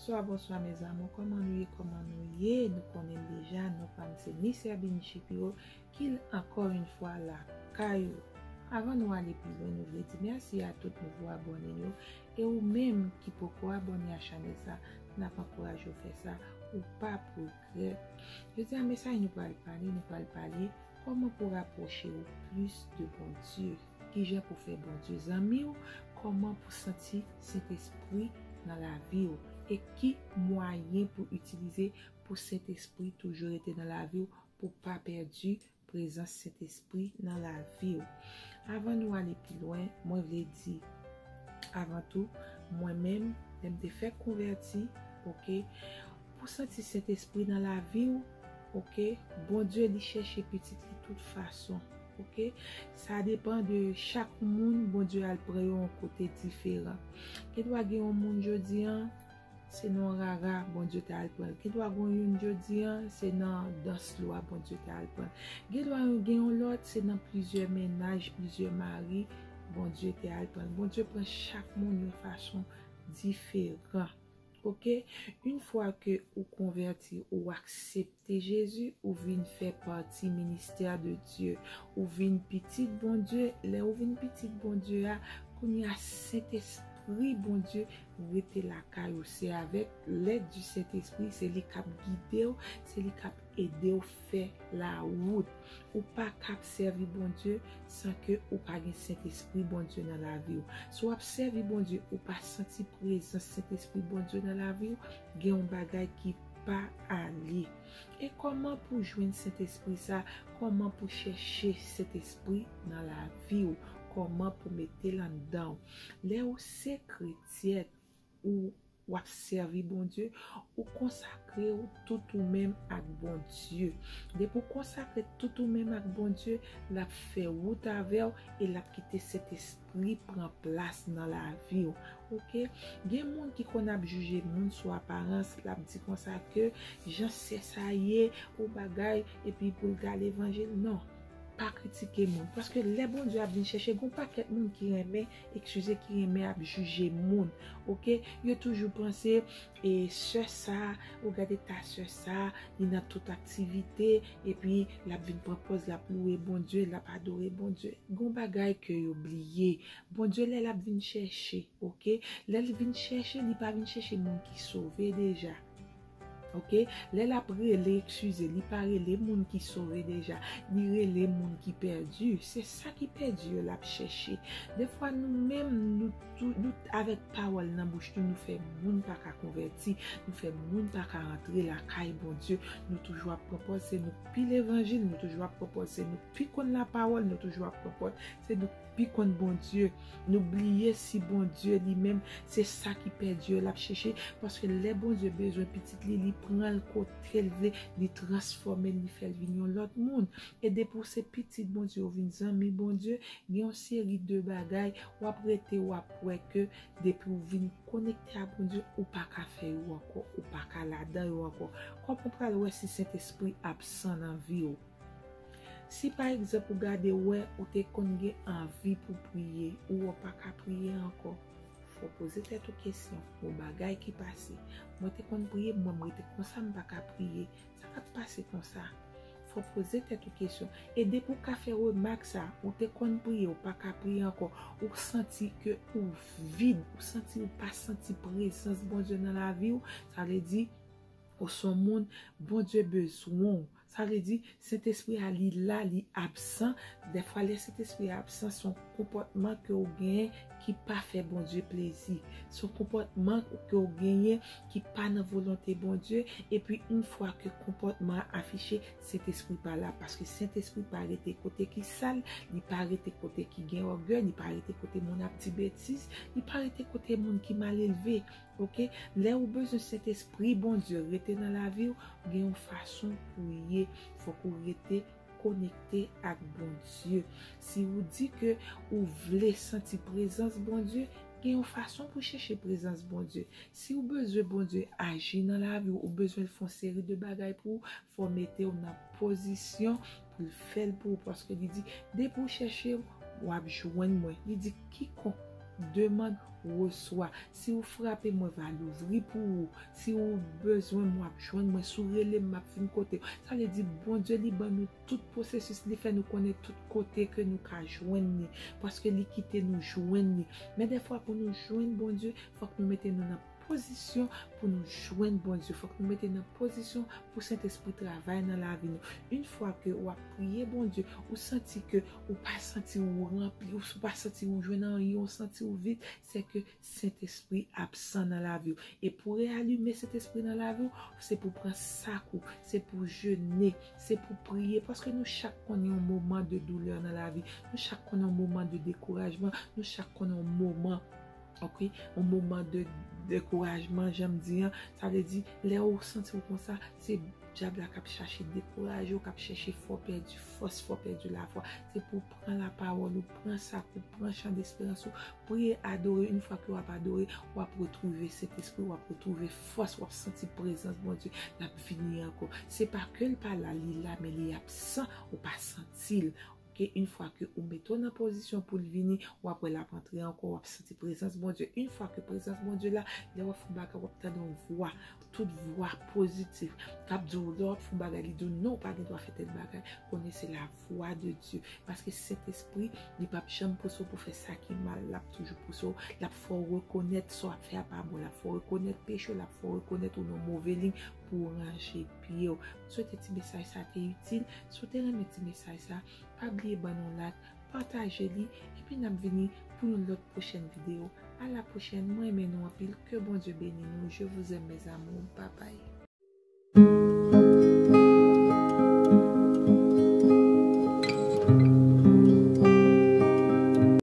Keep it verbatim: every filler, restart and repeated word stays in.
Bonswa, bonswa, mes amours. Kòman nou ye? Kòman nou ye? Nou konnen deja, non pa m se Miss Herbine Shapiro, ki l ankò yon fwa lakay ou. Avan nou ale pi lwen, nou vle di mèsi a tout nouvo abòne yo. E ou menm ki poko abòne a chanèl sa, n ap ankouraje w fè sa, ou p ap regrèt. Jodi a, mesaj nou pral pale, nou pral pale kòman pou rapwoche w plis de Bondye. Kijan pou fè Bondye zanmi w, kòman pou santi Sentespri nan lavi w, e ki mwayen pou itilize pou Sentespri toujou rete nan lavi w, pou pa pèdi prezans Sentespri nan lavi w. Avan nou ale pi lwen, mwen vle di, avan tou, mwen menm, lè m te fèk konvèti, oke, pou santi Sentespri nan lavi w, oke, Bondye li chèche pitit li tout fason, oke. Sa depan de chak moun, Bondye al pran yo yon kote diferan. Gen dwa gen yon moun jodi an, se nan rara Bondye ta al pran l. Gen dwa gen yon jodi an, se nan dans lwa Bondye ta al pran l. Gen dwa gen yon lòt, se nan plizyè mennaj, plizyè mari, Bondye te al pran l. Bondye pran chak moun yon fason diferan. Oke? Yon fwa ke ou konvèti, ou aksepte Jezi, ou vin fè pati ministè de Dye. Ou vin pitit Bondye. Lè ou vin pitit Bondye a, kounye a Sentespri Bondye rete lakay ou. Se avèk lèd di Sentespri, se li k ap gide w, se li k ap ede w fè lawout. Ou pa kab sèvi Bondye san ke ou pa gen Sentespri Bondye nan lavi w. Si w ap sèvi Bondye, ou pa santi prezans Sentespri Bondye nan lavi w, gen yon bagay ki pa ale. E kòman pou jwenn Sentespri sa? Kòman pou chèche Sentespri nan lavi w? Kòman pou mete l anndan w? Lè ou se kretyèn, ou w ap sèvi Bondye, ou konsakre w tout ou menm ak Bondye. Depi w konsakre tout ou menm ak Bondye, l ap fè wout avè w e l ap kite Sentespri pran plas nan lavi w. Oke? Gen moun ki konn ap jije moun sou aparans, l ap di konsa ke jan sè sa ye, ou bagay, epi pou l gade levanjil. Non. Pa kritike moun. Paske lè Bondye ap vin chèche, gon pakèt moun ki renmen, eskize, ki renmen ap jije moun. Oke? Yo toujou panse, e sè sa, ou gade ta sè sa, li nan tout aktivite, epi l ap vin pran pòz, l ap louwe Bondye, l ap adore Bondye. Gon bagay ke yo bliye. Bondye, lè l ap vin chèche, oke? Lè l vin chèche, li pa vin chèche moun ki sove deja. Oke? Lè l ap rele, eskize, li pa rele moun ki sove deja. Li rele moun ki pèdi. Se sa ki pèdi yo l ap chèche. Defwa nou menm, nou tou, nou, avèk pawòl nan bouch nou, nou fè moun pa ka konvèti. Nou fè moun pa ka rantre lakay Bondye. Nou toujou ap pran pòz se nou k pi levanjil. Nou toujou ap pran pòz se nou k pi konn lapawòl. Nou toujou ap pran pòz se nou k pi konn Bondye. Nou bliye si Bondye li menm, se sa ki pèdi yo l ap chèche. Paske lè Bondye bezwen pitit li, li pran l kote l vle, li transfòme l, li fè l vin yon lòt moun. E depi w se pitit Bondye, ou vin zanmi Bondye, gen yon seri de bagay, w ap rete, w ap wè ke depi w vin konekte a Bondye, ou pa ka fè yo ankò, ou pa ka ladan yo ankò. Kòman w pral wè si Sentespri absan nan vi w? Si pa egzanp ou gade wè ou te konn gen anvi pou priye, ou wè w pa ka priye ankò, fò w poze tèt ou kesyon, gon bagay ki pase. Mwen te konn priye, mwen m rete konsa, m pa ka priye. Sa k ap pase konsa? Fò w poze tèt ou kesyon. E depi w ka fè remak sa, ou te konn priye, ou pa ka priye ankò, ou santi ke ou vid, ou santi ou pa santi prezans Bondye nan lavi w, sa vle di, ou se yon moun, Bondye bezwen w. Sa vle di, Sentespri a, li la, li absan. Dèfwa, lè Sentespri a absan, se yon konpòtman ke w genyen ki pa fè Bondye plezi. Se yon konpòtman ke w genyen ki pa nan volonte Bondye. Epi, yon fwa ke konpòtman an afiche, Sentespri pa la. Paske Sentespri pa rete kote ki sal, li pa rete kote ki gen ògèy, li pa rete kote moun ap di betiz, li pa rete kote moun ki mal elve. Oke? Lè ou bezwen Sentespri Bondye rete nan lavi w, gen yon fason pou ye. Fòk ou rete konekte ak Bondye. Si ou di ke ou vle santi prezans Bondye, gen yon fason pou chèche prezans Bondye. Si ou bezwen Bondye aji nan lavi w, ou bezwen l fè yon seri de bagay pou ou, fò w mete w nan pozisyon pou l fè l pou ou, paske li di, depi w chèche m, w ap jwenn mwen. Li di, kikonk Demande, reçois. Si ou frape, mwen va louvri pou ou. Si ou bezwen mwen, w ap jwenn mwen. Si ou rele m, m ap vin kote w. Sa vle di, Bondye, li ban nou tout pwosesis, li fè nou konnen tout kote ke nou ka jwenn li. Paske li kite nou jwenn li. Men dèfwa, pou nou jwenn Bondye, fòk nou mete nou nan pozisyon pou nou jwenn Bondye. Fòk nou mete nan pozisyon pou Sentespri travay nan lavi nou. Yon fwa ke w ap priye Bondye, ou santi ke ou pa santi ou ranpli, ou pa santi ou jwenn anyen, ou santi ou vid, se ke Sentespri absan nan lavi w. E pou reyalime Sentespri nan lavi w, se pou pran sak ou, se pou jene, se pou priye. Paske nou chak konn yon moman de doulè nan lavi. Nou chak konn yon moman de dekourajman. Nou chak konn yon moman, ok, yon moman de dekourajman, jan m di an. Sa vle di, lè ou santi w konsa, se dyab la k ap chache dekouraje w, k ap chèche fè w pèdi fòs, fè w pèdi lafwa. Se pou w pran lapawòl ou, pran sak ou, pran chan desperans ou, priye, adore. Yon fwa ke w ap adore, w ap retwouve Sentespri, w ap retwouve fòs, w ap santi prezans Bondye, l ap vini ankò. Se pa ke l pa la, li la, men li absan, ou pa santi l. Ok, yon fwa ke ou mete w nan pozisyon pou l vini, w ap wè l ap antre ankò, w ap santi prezans Bondye. Yon fwa ke prezans Bondye la, lè w ap fè yon bagay, w ap tande yon vwa, tout vwa pozitif, k ap di w, lè w ap fè yon bagay, li di w, non, ou pa gen dwa fè tèl bagay, konnen se lavwa de Dye. Paske Sentespri, li p ap janm pouse w pou fè sa ki mal, l ap toujou pouse w, l ap fè w rekonèt sa w ap fè a pa bon, l ap fè w rekonèt peche w, l ap fè w rekonèt ou nan move liy pou w ranje pye w. M swete ti mesaj sa te itil. Si w te renmen ti mesaj sa, pa bliye ban nou like, pataje li, epi n ap vini pou yon lòt pwochèn videyo. A la pwochèn, mwen renmen nou anpil, ke Bondye beni nou, je vous aime mes amours, bye bye.